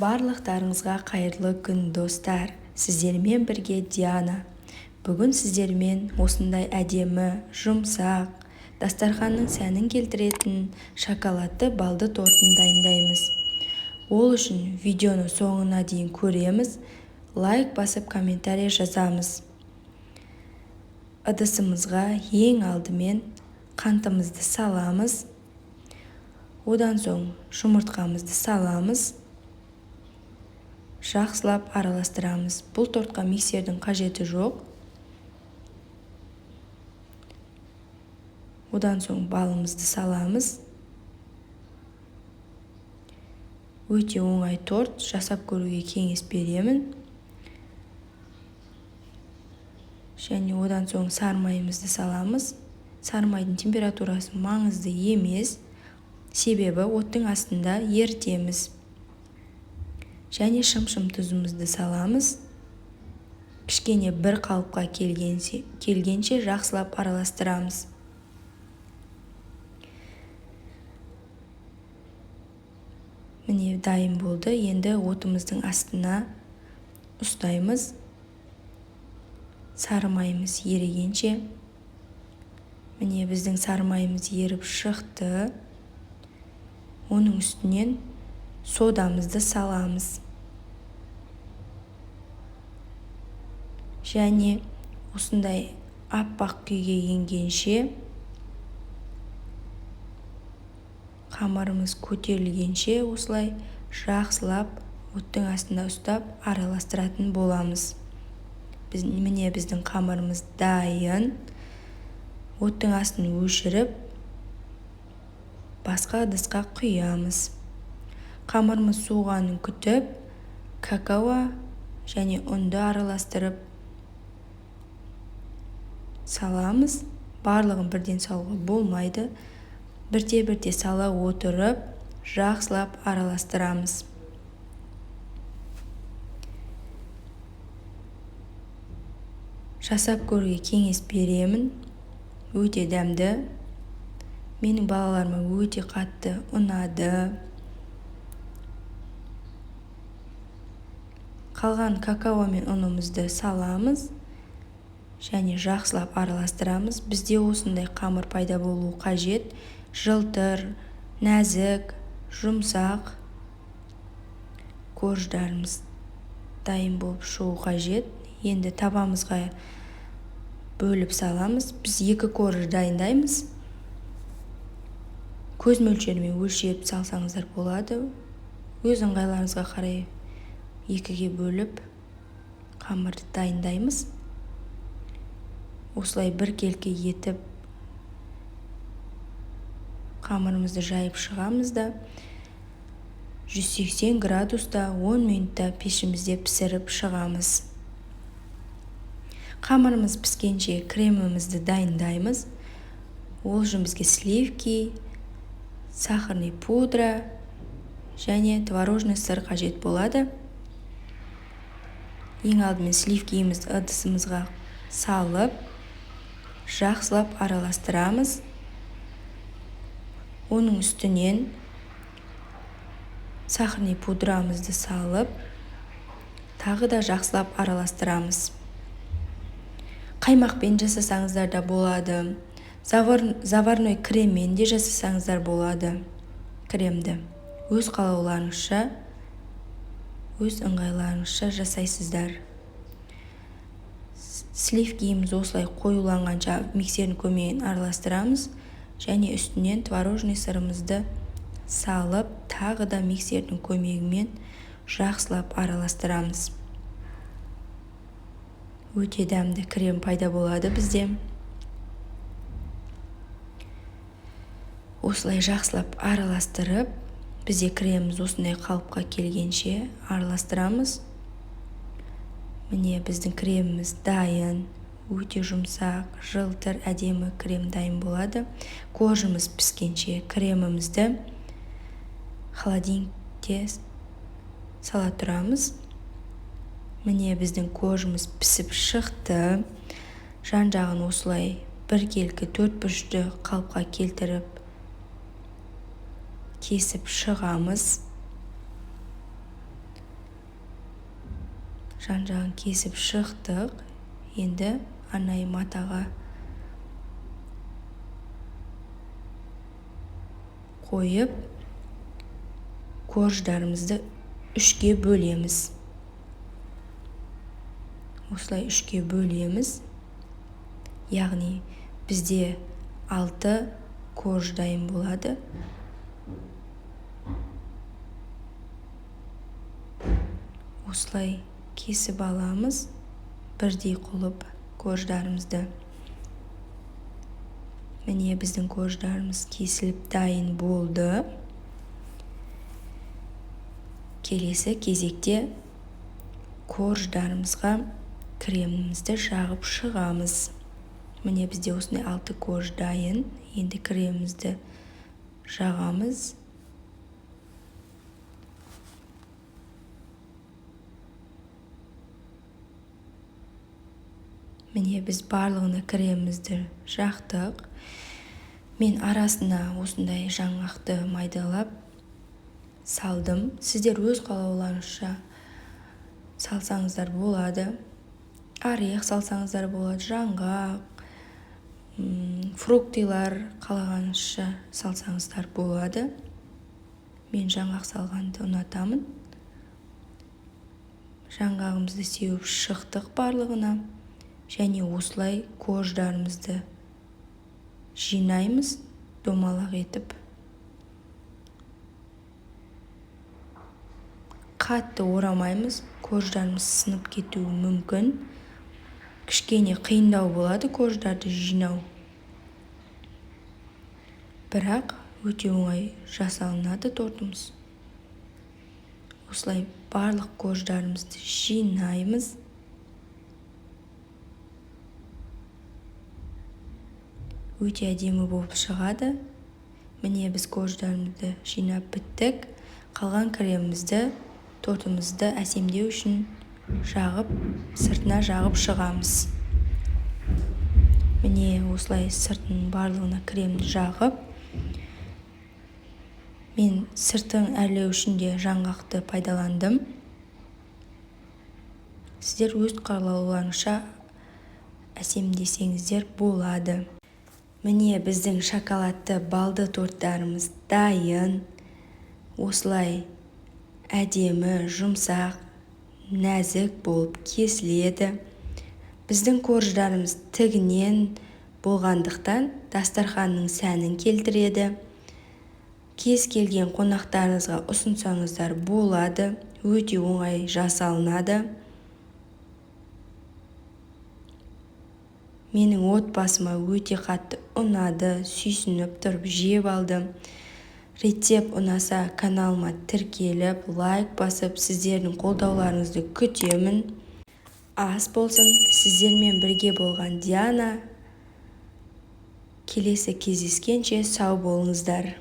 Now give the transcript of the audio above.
Барлықтарыңызға қайырлы күн, достар! Сіздермен бірге Диана. Бүгін сіздермен осындай әдемі, жұмсақ, дастарханның сәнін келтіретін шоколадты балды тортын дайындаймыз. Ол үшін видеоны соңына дейін көреміз, лайк басып, комментарий жазамыз. Ыдысымызға ең алдымен қантымызды саламыз. Одан соң жұмыртқамызды саламыз. Жақсылап араластырамыз. Бұл тортқа миксердің қажеті жоқ. Одан соң балымызды саламыз. Өте оңай торт, жасап көруге кеңес беремін. Және одан соң сары майымызды саламыз. Сары майдың температурасы маңызды емес, себебі оттың астында ерітеміз. Және шым-шым тұзымызды саламыз. Кішкене бір қалыпқа келгенше жақсылап араластырамыз. Міне, дайын болды. Енді отымыздың астына ұстаймыз. Сары майымыз ерігенше. Міне, біздің сары майымыз еріп шықты. Оның үстінен содамызды саламыз. Және осындай аппақ күйге енгенше, қамырымыз көтерілгенше осылай жақсылап оттың астында ұстап араластыратын боламыз. Міне, біздің қамырымыз дайын. Оттың астын өшіріп, басқа ыдысқа құямыз. Қамырымыз суығанын күтіп, какао және ұнды араластырып саламыз. Барлығын бірден салуға болмайды. Бірте-бірте сала отырып, жақсылап араластырамыз. Жасап көруге кеңес беремін. Өте дәмді. Менің балаларыма өте қатты ұнады. Қалған какао мен ұнымызды саламыз және жақсылап араластырамыз. Бізде осындай қамыр пайда болуы қажет. Жылтыр, нәзік, жұмсақ корждарымыз дайын болып шығу қажет. Енді табамызға бөліп саламыз. Біз 2 корж дайындаймыз. Көз мөлшерімен өлшеп салсаңыздар болады. Өз ыңғайларыңызға қарай 2-ге бөліп қамырды дайындаймыз. Осылай біркелкі етіп қамырымызды жайып шығамыз да 180 градуста 10 минутта пешімізде пісіріп шығамыз. Қамырымыз піскенше кремімізді дайындаймыз. Ол үшін бізге сливки, сахарный пудра және творожный сыр қажет болады. Ең алдымен сливкиімізді ыдысымызға салып, жақсылап араластырамыз. Оның үстінен сахарный пудрамызды салып, тағы да жақсылап араластырамыз. Қаймақпен жасасаңыздар да болады. Заварной креммен де жасасаңыздар болады кремді. Өз қалауларыңызша, өз ыңғайларыңызша жасайсыздар. Сливкиіміз осылай қоюланғанша миксердің көмегімен араластырамыз және үстінен творожный сырымызды салып, тағы да миксердің көмегімен жақсылап араластырамыз. Өте дәмді крем пайда болады бізде. Осылай жақсылап араластырып, бізде креміміз осындай қалыпқа келгенше араластырамыз. Міне, біздің креміміз дайын. Өте жұмсақ, жылтыр, әдемі крем дайын болады. Коржымыз піскенше кремімізді холодильникте сала тұрамыз. Міне, біздің коржымыз пісіп шықты. Жан-жағын осылай біркелкі төрт бұрышты қалыпқа келтіріп кесіп шығамыз. Жан-жағын кесіп шықтық. Енді арнайы матаға қойып, корждарымызды 3-ке бөлеміз. Осылай 3-ке бөлеміз. Яғни бізде 6 корж дайын болады. Осылай кесіп аламыз, бірдей қылып корждарымызды. Міне, біздің корждарымыз кесіліп дайын болды. Келесі кезекте корждарымызға кремімізді жағып шығамыз. Міне, бізде осындай 6 корж дайын. Енді кремімізді жағамыз. Міне, біз барлығына кремімізді жақтық. Мен арасына осындай жаңғақты майдалап салдым. Сіздер өз қалауларыңызша салсаңыздар болады. Орех салсаңыздар болады, жаңғақ, фруктылар қалағаныңызша салсаңыздар болады. Мен жаңғақ салғанды ұнатамын. Жаңғағымызды сеуіп шықтық барлығына. Және осылай корждарымызды жинаймыз домалақ етіп. Қатты орамаймыз, корждарымыз сынып кетуі мүмкін. Кішкене қиындау болады корждарды жинау. Бірақ өте оңай жасалынады тортымыз. Осылай барлық корждарымызды жинаймыз. Өте әдемі болып шығады. Міне, біз корждарымызды жинап біттік. Қалған кремімізді тортымызды әсемдеу үшін жағып, сыртына жағып шығамыз. Міне, осылай сыртының барлығына кремді жағып, мен сыртын әрлеу үшін де жаңғақты пайдаландым. Сіздер өз қалауларыңызша әсемдесеңіздер болады. Міне, біздің шоколадты балды торттарымыз дайын. Осылай әдемі, жұмсақ, нәзік болып кесіледі. Біздің корждарымыз тігінен болғандықтан дастарханның сәнін келтіреді. Кез келген қонақтарыңызға ұсынсаңыздар болады. Өте оңай жасалынады. Менің отбасыма өте қатты ұнады, сүйсініп тұрып жеп алдым. Рецепт ұнаса каналыма тіркеліп, лайк басып, сіздердің қолдауларыңызды күтемін. Ас болсын, сіздермен бірге болған Диана. Келесі кездескенше сау болыңыздар.